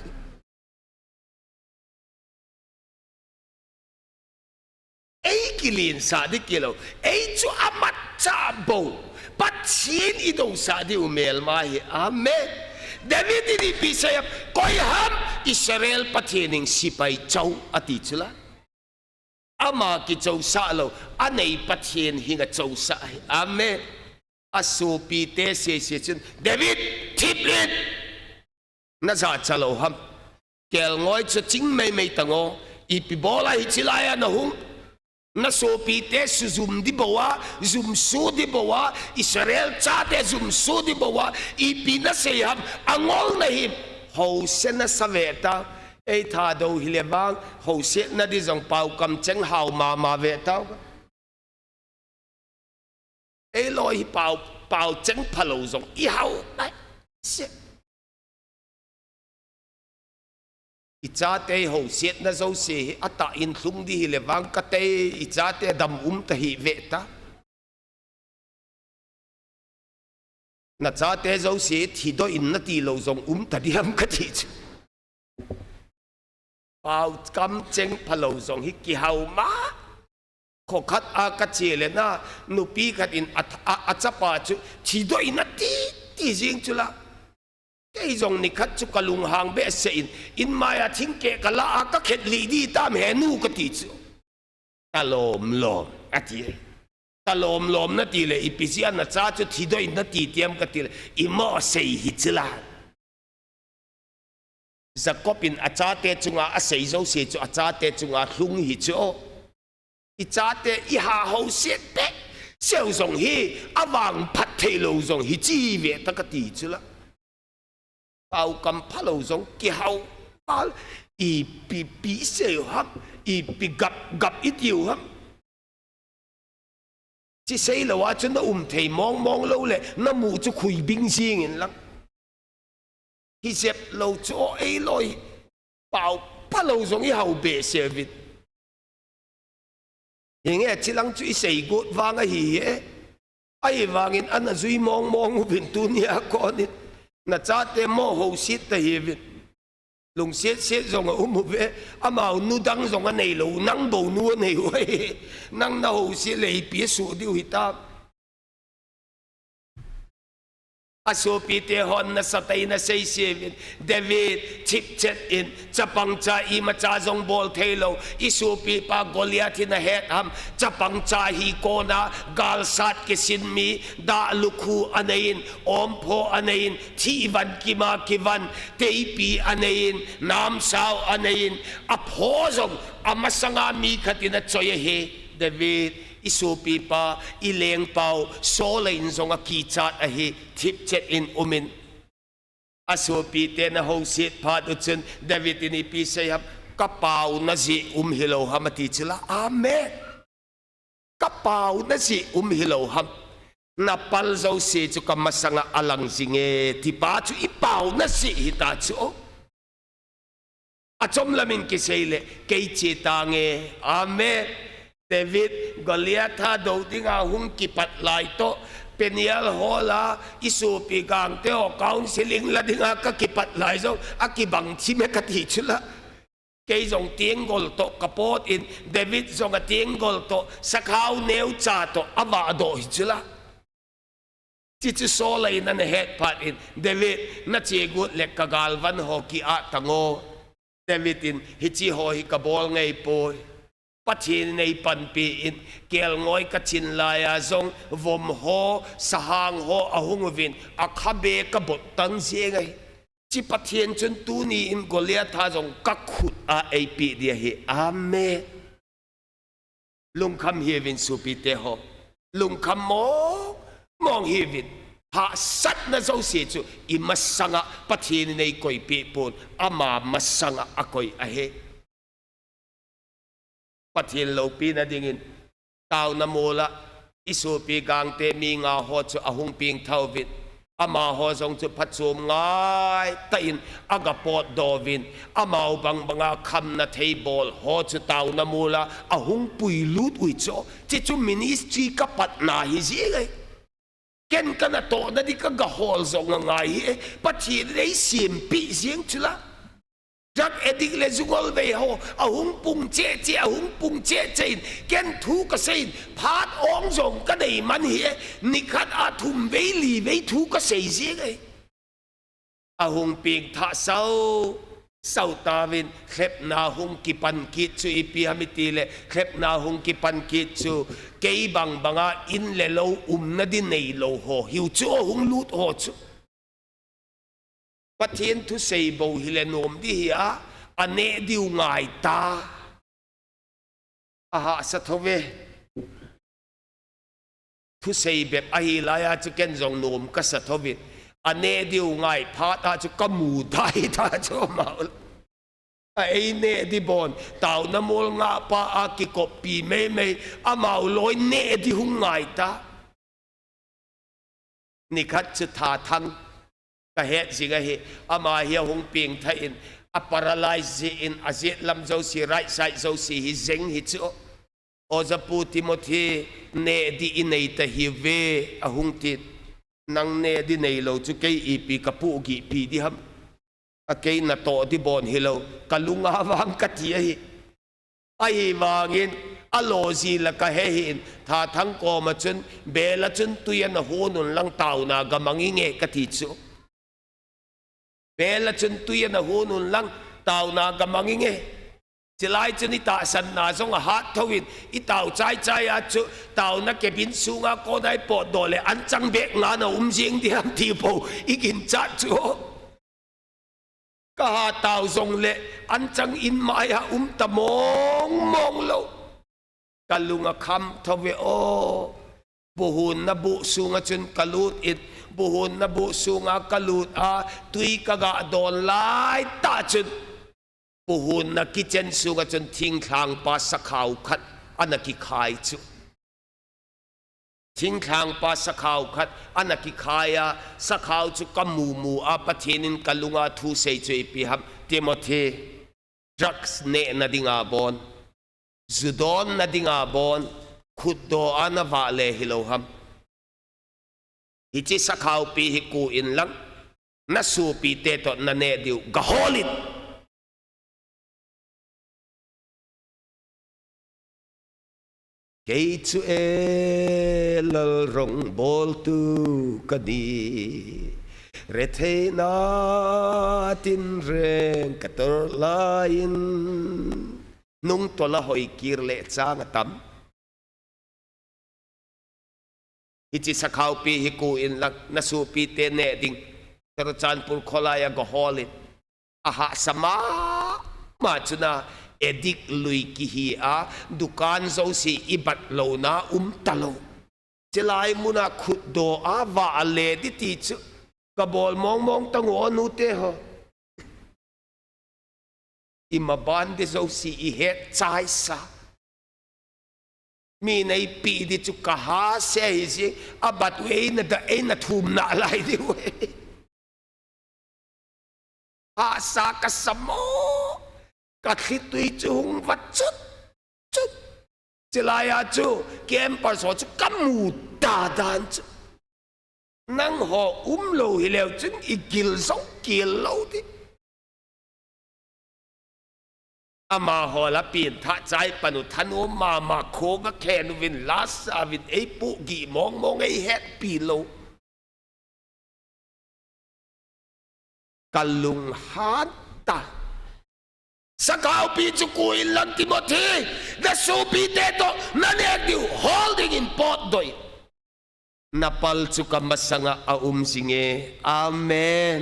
Ei kilensah di kilou, ei chu amatchah bou, Pathen i dousah di u melma hi. Amen. David in ipi asei em? Koi ham Israel Pathen hing sipai chou ati chu la. Ama kichousah lou, anei Pathen hing achousah hi. Amen. Asopite sese chun, David, thip in! Na jachat lou ham? Kelngoi chu ching meimei tang o, ipi bol a hiche lai a na hung? Na sopite sujum di bou a, jumso di bou a, Israel chate jumso di bou a, ipi na sei ham? Angol na him. Houset na sa ve ta. Ei Thadou hile vang, housetna di jong pao kamcheng hao mama ve ta. Eiloi hi pao, pao cheng phalou jong i hao nai se. I chate housetna jouse hi atah in lhung di hile vang kate, i chate dam um ta hi ve ta. Na chate jouse thidoi in nati lou jong um ta di ham kati chu. Pao kamcheng phalou jong hi kihao ma. Kho khat a kache le na, nupi khat in a, a, achapa chu thidoi in ati, ti jing chu la. Kei jong nikhat chu kalunghang behseh in, in mai a thingkeh kala a kakhet lih di tam he nu kati chu. Talom lom, ati. Talom lom nati le, ipi jeh a na cha chu thidoi in nati tiam kati le, imo sei hi chu la. Jacob in achate chunga asei jouse chu achate chunga lhung hi chu. I chate i ha houset behseh u jong hi, avangphat thei lou jong hi chi ve ta kati chu la. Pao kam phalou jong kihao pal, ipi pi sei u ham, ipi gap gap i ti u ham. Chi sei lou a chu na um thei mong mong lou le, na mu chu khui bing jing in lang. Hi jep lou chu o eiloi. Pao phalou jong i hao behseh uvin. Hinge chi lang chu i sei got vang ahi e. Ahivangin ana jui mong mong uvin tuni a kon in. Na chate mo houset ta hi uvin. Lungset set jong a um uve, amau nu dang jong anei lou, nang bou nu anei u ahi. Nang na houset le ipi asoh diu hitam. Asopite hon nasatah in asei sih uvin, David, thipchet in, chapang cha imacha jong bol thei lou, isopipa Goliath hi nahet ham, chapang cha hi kona, galsat kisin mi, dah lukhu anei in, ompho anei in, thihvan kima kivan, teipi anei in, namsao anei in, apho jong, amasanga mi khat in achoi ahi, David, isopipa, ilengpau, Saul in jong akichat ahi, thipchet in um in. Asopite na houset phat uchun, David in ipi asei ham, kapau najeh um hilou ham ati chula. Amen. Kapau najeh um hilou ham. Napal jouse chu kamasanga alang jinge, tipa chu ipau najeh hita chu. Achom lamin kisei le, kei che tange. Amen. David, Goliath a dou dinga hung kipat lai toh, Peniel hola, isopi gangte ho counseling la dinga kakipat lai jong, akibang thim e kati chula. Kei jong tenggol toh kapot in, David jong atenggol toh, sakhao neocha toh, avahdoh hi chula. Chuche chu Saul in ana het phat in, David, nache got le kagalvan ho ki-ah tango. David in, hiche ho hi kabol ngai poi. Pathen in eipanpi in, kelngoi kachin laiya jong, vom ho, sahang ho, ahung uvin, akhabe kabot tan jeng ahi. Hiche Pathen chun tuni in Goliath a jong kakhut a eipeh ding ahi. Amen. Lungkham hiuvin sopite ho. Lungkham mong mong hiuvin. Hahsatna jouse chu imasanga Pathen in eikoipeh pon, ama masanga akoi ahi. Pathen loupina dingin, taona mola, isopi gangte mi nga ho chu ahung pengtha uvin, amaho jong chu phachom ngaitah in agapotdoh uvin, amau bangbanga khamna thei bol ho chu taona mola ahung puilut uve chu. Chuche chu ministry kapatna hi jeng e. Ken kanatohna ding kagahol jong angai hi e. Pathen in eisempeh jeng chula. Drug addict le jungol vei ho, ahung pung cheh cheh, ahung pung cheh cheh in, ken thu kasei in, phat ong jong kanei man hi e, nikhat a thum vei li vei thu kasei jeng e. Ahung pengtha sau, sau tauvin, lhepna hung kipan kit chu ipi ham itile, lhepna hung kipan kit chu, kei bangbanga in le lou umna ding neilou ho hiu chu, ahung lut ho chu. Pathen thusei bou hile nom ding hi a, aneh diu ngai ta. Ahahsa thou ve. Thusei bep ahi laiya chu ken jong nom kasa thou ve. Aneh diu ngai phat a chu kamu dai ta chu amau. A eineh ding bon, taona mol ngahpa a kikoppi meimei, amau loi neh ding hung ngai ta. Nikhat chu Thathang kahet jing ahi, ama hi ahung pengtha in, aparalyze jeh in, ajet lam jouse, right side jouse hi jeng hi chu. Oja Pu Timothy, neh ding inei ta hiuve, ahung tin. Nang neh ding neilou chu kei ipi kapohgihpi ding ham. A kei natoh ding bon hilou, kalunga vang kati ahi. Ahivangin, alo jila kahe hih in, Thathang koma chun, bela chun tui ana hon un lang taona gamang inge kati chu. Bela chun tui ana hon un lang, taona gamang inge. Chulai chun itahsanna jong ahat thouvin, itao chaichai a chu, taona cabin sunga kona ipotdoh le, anchang bag nga ana um jing ding ham ti bou, iginchat chu. Kahatao jongle, anchang in maiya um ta mongmong lou. Kalung akham thou ve o. Buhonna buh sunga chun kalut in, buhonna buh sunga kalut a, tui kagah don laitah chun, buhonna kitchen sunga chun thinglhangpa sakhao khat ana kikhai chu. Thinglhangpa sakhao khat ana kikhai a, sakhao chu kamumu a, Pathen in kalunga thusei chu ipi ham, Timothy, drugs nehna dinga bon, ju donna dinga bon, khutdoh a navah le hilou ham. Hiche sakhaopi hi ku inlang, nasopite toh naneh diu gahol in. Kei chu e Lalrong boltu ka ni. Retheina tinreng ka tor laiin. Nungtol a hoi kir le chang atam. Hiche sakhaopi hi ku in lang, na sopi te neh ding. Churachandpur kholai a go hol in. Ahahsa mama chu na, addict lui kihi a, dukan jouse i bat louna um talou. Chulai mun a khutdoh a vale di ti chu. Ka bol mong mong tang u o nu te ho. I maban di jouse i het chaisa. Mi nei pi di chu ka ha se hi ji, a bat u eina da eina thum nalai di u e. Hahsa ka sa mo, ka thli tui chu hung vat chut chut. Chulai a chu campers ho chu ka mu ta dan chu. Nangho um lou hi leu chun i gil jong kil lou di. Amaho la pin tha chai pan u thanom mama kho ka khen uvin la sa uvin ei pu gi mong mong ei hetpi lou. Ka lunghan ta. Sakhaopi chu ku in lang Timothy, na sopi te toh na neh diu hol ding in potdoh in. Na pal chu ka masanga a um jing e. Amen.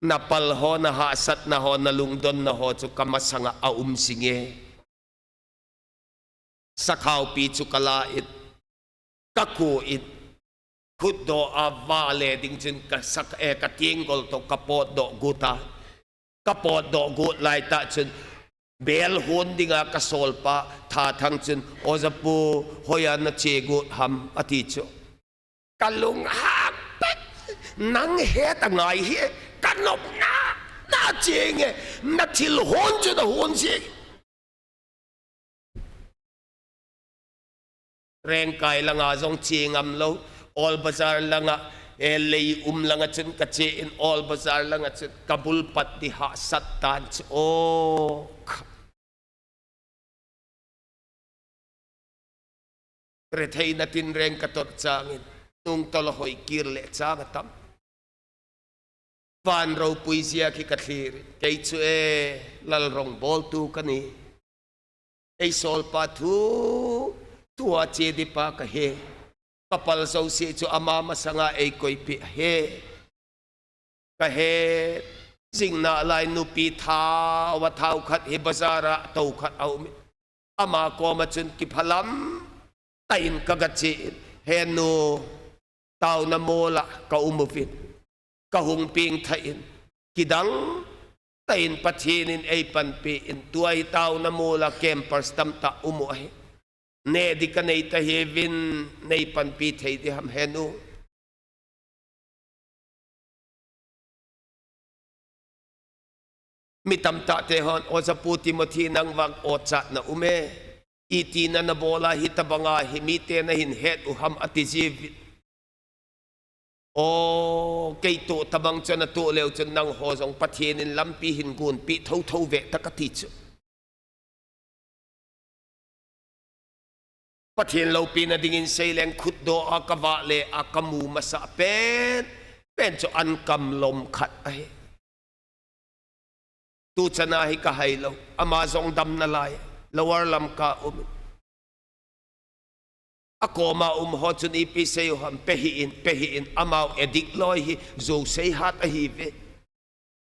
Na pal ho, na hahsatna ho, na lungdonna ho chu ka masanga a um jing e. Sakhaopi chu ka la in, ka ku in, khutdoh a vale ding chun ka sak, eh, ka tenggol toh ka potdoh got a. Ka potdoh got lai tah chun, bel hon dinga ka solpa Thathang chun, O Japu, hoiya na che got ham, ati chu. Ka lunghang pet, nang het angai hi, ka nopna, na che nge, na thil hon chu na hon jing. Rengkai langa jong che ngam lou, Old Bazar langa, eh, lei um langa chun ka che in Old Bazar langa chun ka bul pat di hahsat tan chu, o kha. Retheina tinreng ka tor chang in, nungtol a hoi kir le chang atam. Van ropui jia khi ka thlir in, kei chu e, Lalrong boltu ka ni. Ei solpa thu, thu a che di pa ka hi. Ka pal jouse chu ama masanga ei koipi ahi. Ka het jing nalai, nupi thao a thao khat hi bazar a tou khat a um in. Ama koma chun kiphalam tah in ka ga che in, He nu, taona mol a ka um uvin, ka hung pengtha in, kidang tah in Pathen in ei panpi in, tua hi taona mol a campers tamtah um u ahi. Neh di ka nei ta hiuvin, nei panpi thei di ham He nu. Mi tamtah te hon, O Japu Timothy, nang vang ochatna um e. Iti na na bol a hitabang a hi mite na hin het u ham ati jiuvin. O, kei toh tabang chun a toh leu chun nangho jong Pathen in lampi hin gonpi thotho ve ta ka ti chu. Pathen loupina dingin seileng khutdoh a ka vale a ka mu masa pen, pen chu an kam lom khat ahi. Tu chana hi ka hai lou, ama jong dam nalai, Lower Lamka um. A koma um ho chun ipi sei u ham, pe hih in, pe hih in, amau addict loi hi, ju sei hat ahi ve.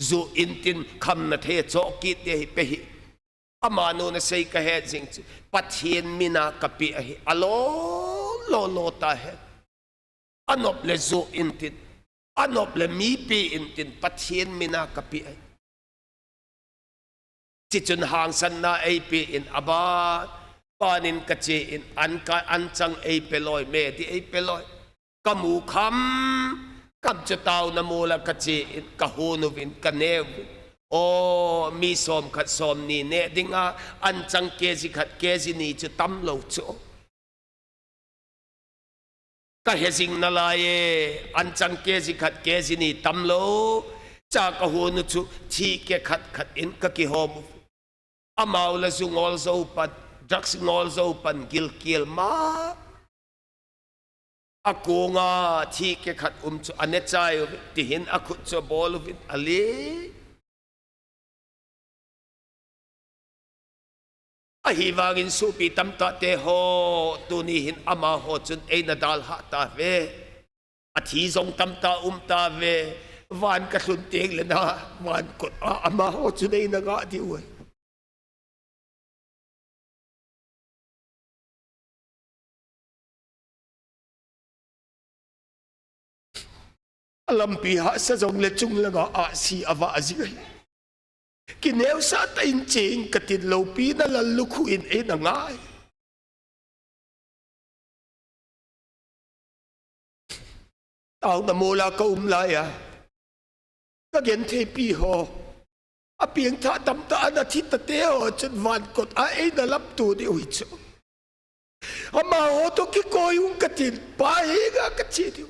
Ju intin khamna thei a choh kit ding ahi, pe hih. Amanu na sei ka het jing chu, Pathen mina ka pe ahi, a lo, lo, lo ta hen. A nop le ju intin, a nop le mi pe intin, Pathen mina ka pe ahi. Chi chun hangsanna ei pe in, a ban, ban in ka che in, an ka, an chang ei pe loi, me di ei pe loi. Ka mu kham, kham chu taona mol a ka che in, ka hon uvin, ka ne uvin. O, mi som khat som ni ne dinga, an chang K G khat, K G ni chu tam lou chu. Ka he jing nalai e, an chang K G khat, K G ni tam lou. Cha ka hon u chu, thi ke khat khat in ka kihom u. Amau la ju ngol jou pat, Drugs ngol jou pan gilkel ma. Akonga thih kekhat um chu anechai uvin, tihin akhut chu abol uvin, ale. Ahivangin sopi tamtah te ho, tuni hin amaho chun eina dalhah tauve. Athi jong tamtah um tauve. Van kalhun teng le na, van kot a amaho chun eina ngah diu ahi. Alampi hahsa jongle chunglanga ahsi avah jing ahi. Kineosah tah in cheng katin loupina lallukhuh in eina ngai. Taona mola kaum laiya, kagentheipi ho, apengthah tamtah ana thi tate ho chun van kot a eina lamto diu hichu. Amaho toh kikoi ung katin, Pa henga kache diu.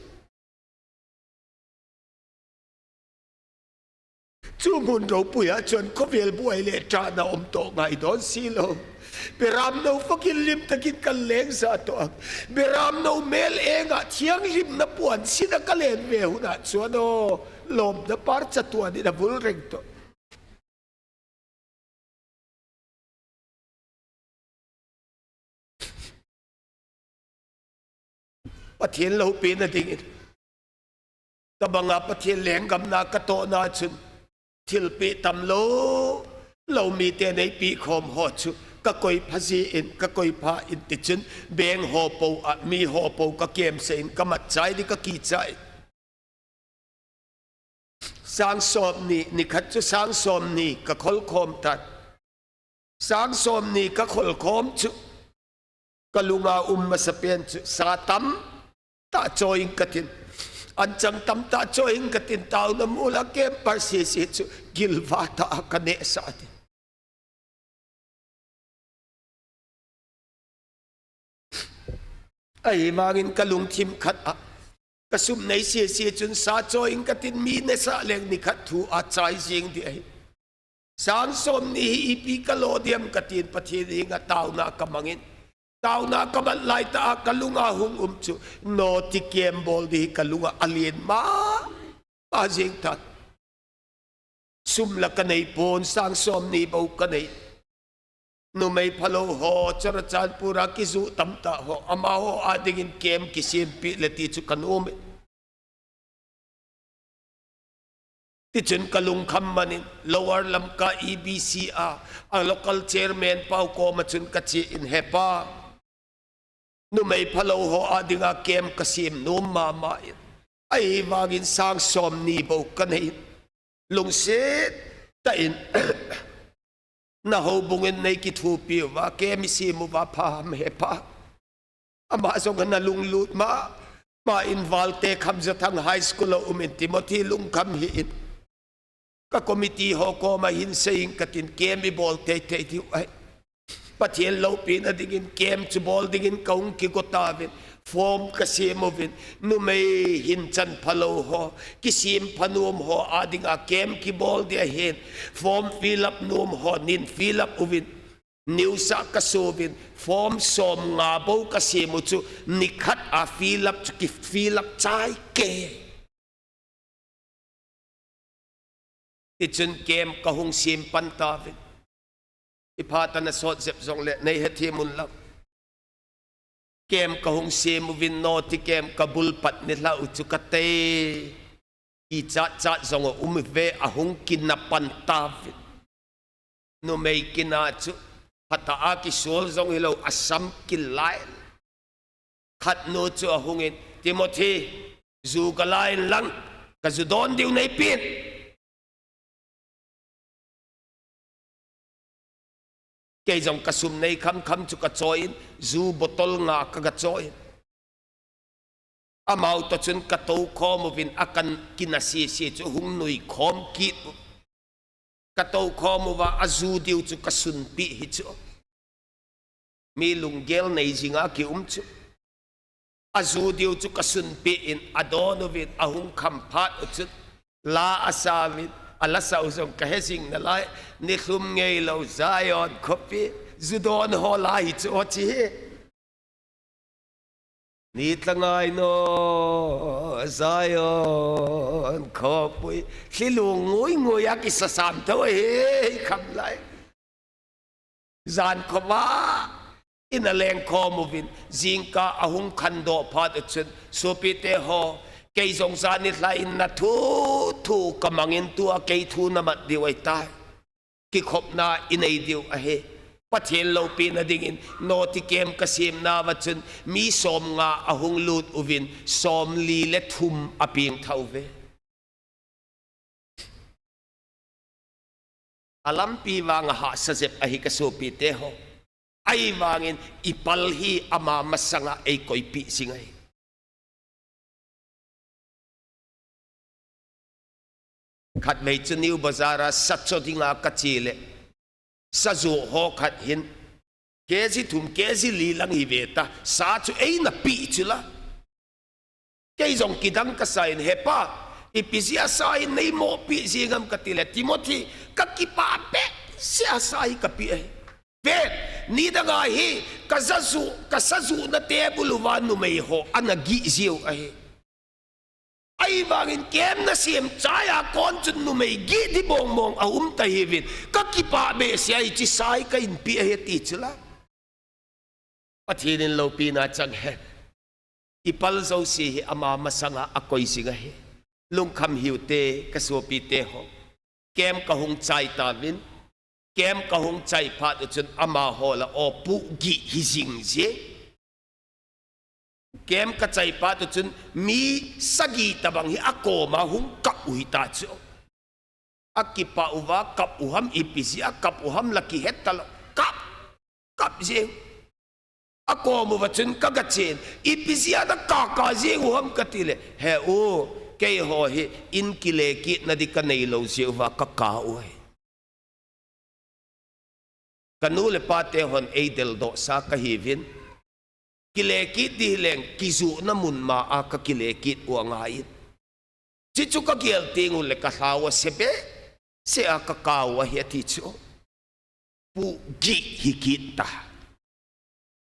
Chu mun ropuia chun khovel buai le tahna um toh ngaidon silou. Beramnou fakil lim takin kaleng jatoh a, beramnou mel enga thianghlimna puan sina kalen ve huna chun o, lomna parcha tuan in avul reng toh. Pathen loupina dingin, tabanga Pathen lenggamna katohna chun, thilpeh tamlou, lou miten eipeh khom ho chu kakoi pha jin, kakoi pha in tichun, beng ho pou a, mi ho pou kakemsah in kamatchai di kakichai. Sang somni, nikhat chu sang somni kakhol khom tan. Sang somni kakhol khom chu, kalunga um masapen chu sa tamtah choi ing katin, anchang tamtah choi ing katin, taona mola camper sese chu gilva tah a kanehsah tin. Ahivangin kalungthim khat a, kasum nei sese chun sa choi ing katin, mi nehsah leng nikhat thu achai jing di ahi. Sang somni hi ipi kalo diam katin, Pathen henga taona kamangin, taona kaman laitah a kalunga hung um chu, noti camp bol di hi kalunga alen mama jing tan. Sum la kanei pon, sang somni bou kanei. Numei phalou ho, Churachandpur a kijoh tamtah ho, amaho a dingin camp kisempeh le ti chu kanom e. Tichun kalungkham manin, Lower Lamka E B C a, a local chairman pa u koma chun kachen, He pa, numei phalou ho a dinga camp kasem nom mama in, ahivangin sang somni bou kanei in, lungset tah in, na houbung in nei kithopi uva, camp isem uva pha ham He pa. Ama jong ana lunglut mama in, Valte Khamjathang High School a um in, Timothy lungkham hih in, ka committee ho koma hin sei ing katin, camp ibol teitei diu ahi. Pathen loupina dingin camp chu bol dingin kahung kigo tauvin, form kasem uvin, numei hinchan phalou ho, kisem phanom ho a dinga camp kibol di ahin, form fill up nom ho nin fill up uvin, news a kaso uvin, form somnga bou kasem u chu, nikhat a fill up chu ki fill up chai kei. Tichun camp kahung sem pan tauvin. Iphat a nasot jep jongle nei hethem un lang. Camp kahung sem uvin, noti camp kabul pat nilhah u chu katei, kichat chat jong aum uve, ahung kina pan tauvin. Numei kina chu phatah a kisol jong hilou, asam kilai. Khatnu chu ahungin, Timothy, ju kala in lang, kaju don diu neipen. Kei jong kasum nei khamkham chu kachoi in, ju bottle nga ka, kachoi in. Amau toh chun katou khom uvin, akan kina sese chu hung nui khom kit u. Katou khom uva, aju diu chu kasunpeh hi chu. Mi lunggel nei jinga kium chu. Aju diu chu kasunpeh in, adon uvin, ahung kham phat u chun, la asa uvin, ala sa u jong kahe jing nalai, nilhum ngeilou Zion khopi, Ju don ho lai chu o chi hi. Ni tlangai no Zion khopui. Thli lung ngui ngui a kisa sam tho hi kham lai. Jan khoma in a leng khom uvin, jingkah a hung khandoh phat u chun, sopite ho, kei jong jan nilhah in na thu thu ka mangin tua kei thu na mat diu ahi tai. Kikhopna i nei diu ahi. Pathen loupina dingin, noti kem ka semna uva chun, mi somnga a hung lut uvin, somli le thum a pengthah uve. A lampi vang a hahsa jep ahi ka sopite ho. Ahivangin i pal hi ama masanga ei koipeh jing ahi. Khatvei chu New Bazar a sa cho dinga ka che le, sa joh ho khat hin, kg thum, kg li lang hi ve ta, sa chu eina peh chu la. Kei jong kidang ka sa in, "He pa, ipi jeh a sa in nei mo peh jing am?" ka ti le, "Timothy, ka kipah behseh a sa hi ka peh ahi." Ven, nidang a hi, ka sa joh, ka sa johna table uva numei ho ana gih jiu ahi. Ahivangin kem na sem chai a kon chun numei gih di mong mong a um ta hiuvin, ka kipah behseh a hiche sa hi ka hin peh ahi, ati chu la. Pathen in loupina chang hen. I pal jouse hi ama masanga a koi jing ahi. Lungkham hiu te, ka sopite ho. Kem ka hung chai tauvin. Kem ka hung chai phat u chun amaho la o puh gih hi jing jing. Kem ka chai phat u chun mi sagi tabang hi a kom a hung kap u hita chu. A kipah uva kap u ham, ipi jeh a kap u ham la kihet talou. Kap, kap jing. A kom uva chun ka gachen, ipi jeh a na kap kap jing u ham ka ti le, he u, keiho hi in kile kit na di ka nei lou jeh uva ka kap u ahi. Ka nu le pa te hon ei del doh sa ka hiuvin. Kile kit di hileng kijohna mun ma a ka kile kit u angai in. Chuchu ka gel teng u le ka lhau a se behseh a ka kap u ahi ati chu. Puh gih hi kit ta.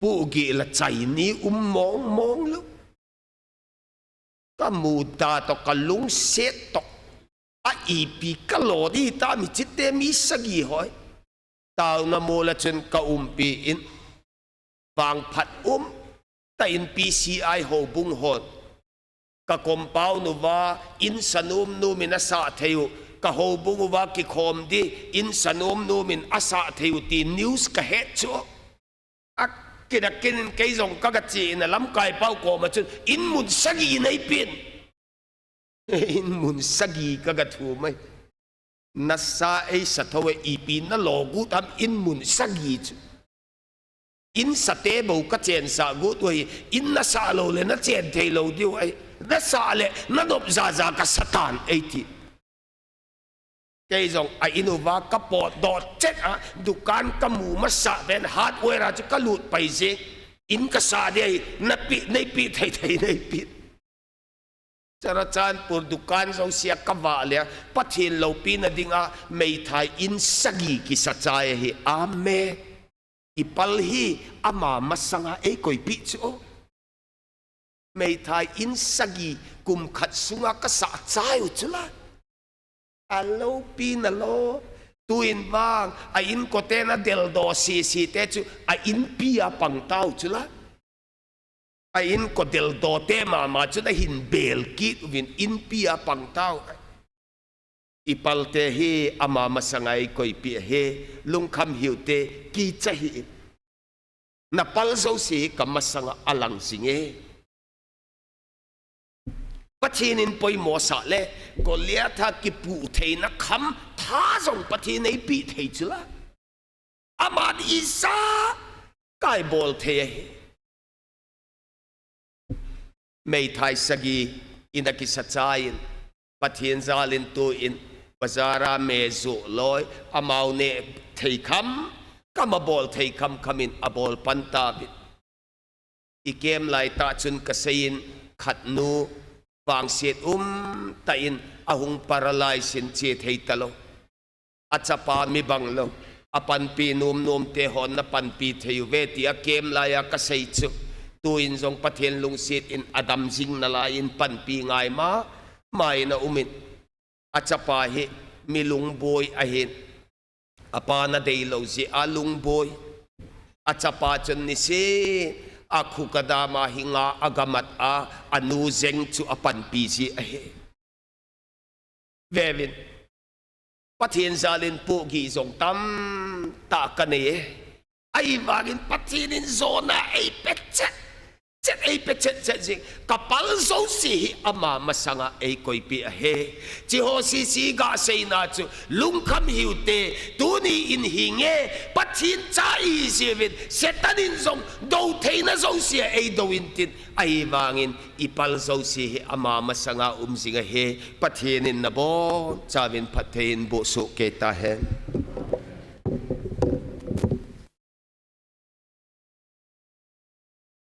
Puh gih la chai ni um mong mong lou. Ka mu ta toh ka lungset toh. A ipi ka lo di ta mi chite mi sagi hoi. Taona mol a chun ka umpi in. Vangphat um tah in P C I houbung hon ka compound uva in sa nom nom in a sah thei u, ka houbung uva kikhom di in sa nom nom in a sah thei u ti news ka het chu. A kidang kin in kei jong ka gache in a lamkai pau kom a chun in mun sagi nei pin. In mun sagi ka ga thum ahi. Na sa ei sa tho e, ipi na lo got ham in mun sagi chu. In sa te bou ka chensah got u ahi, in na sah lou le na chen thei lou diu ahi. Na sah le na nop ja ja ka sa tan ei ti. Kei jong a in uva ka potdoh chet a, dukan ka mu masah pen hardware a chu ka lut pai jing. In ka sa di ahi, na pe, nei pe thei thei nei pe. Churachandpur dukan jouse a ka vah le, Pathen loupina dinga meithai in sagi kisa chai ahi. Amen. I pal hi ama masanga ei koipeh chu. Meithai in sagi kum khat sunga ka sa chai u chu la. A loupina lo. Tuin vang a inkote na deldoh sese te chu a inpi a pang tau chu la. A inko deldoh te mama chu na hin bel kit uvin inpi a pang tau. I pal te hi ama masanga ei koipeh ahi, lungkham hiu te, kicha hih in. Na pal jouse hi ka masanga a lang jing e. Pathen in poimo sah le, Goliath a kipuh theina kham tha jong Pathen in ei peh thei chu la. Aman ijat kai bol thei ahi. Meithai sagi in a kisa chai in, Pathen jal in tuin, bazar a me joh loi, amau neh thei kham kham a bol thei kham kham in a bol pan tauvin. I kem lai tah chun ka sei in khat nu vangset um tah in a hung paralyze in che thei talou. A chapa mi bang lou. Apanpi nom nom te hon na panpi thei uve tia kem laiya kasei chu, tuin jong Pathen lungset in adam jing nalai in panpi ngai mama in aumin. Achapa hi mi lungboi ahin. Apa na deilou jeh a lungboi. Achapa chun nise a khu kadam a hinga agamat a, anu jeng chu apanpi ji ahi. Vevin. Pathen jal in pohgih jong tamtah kanei e. Ahivangin Pathen in jona eipechet chet, eipechet chet jing. Kapal jouse hi ama masanga eikoipeh ahi. Chiho sese gaseina chu lungkham hiute, tuni in hinge, Pathen cha ihi jeh uvin Satan in jong dou theina jouse a eidou intin. Ahivangin ipal jouse hi ama masanga um jing ahi. Pathen in nabonchauvin phatthei in bohsoh kei tahen.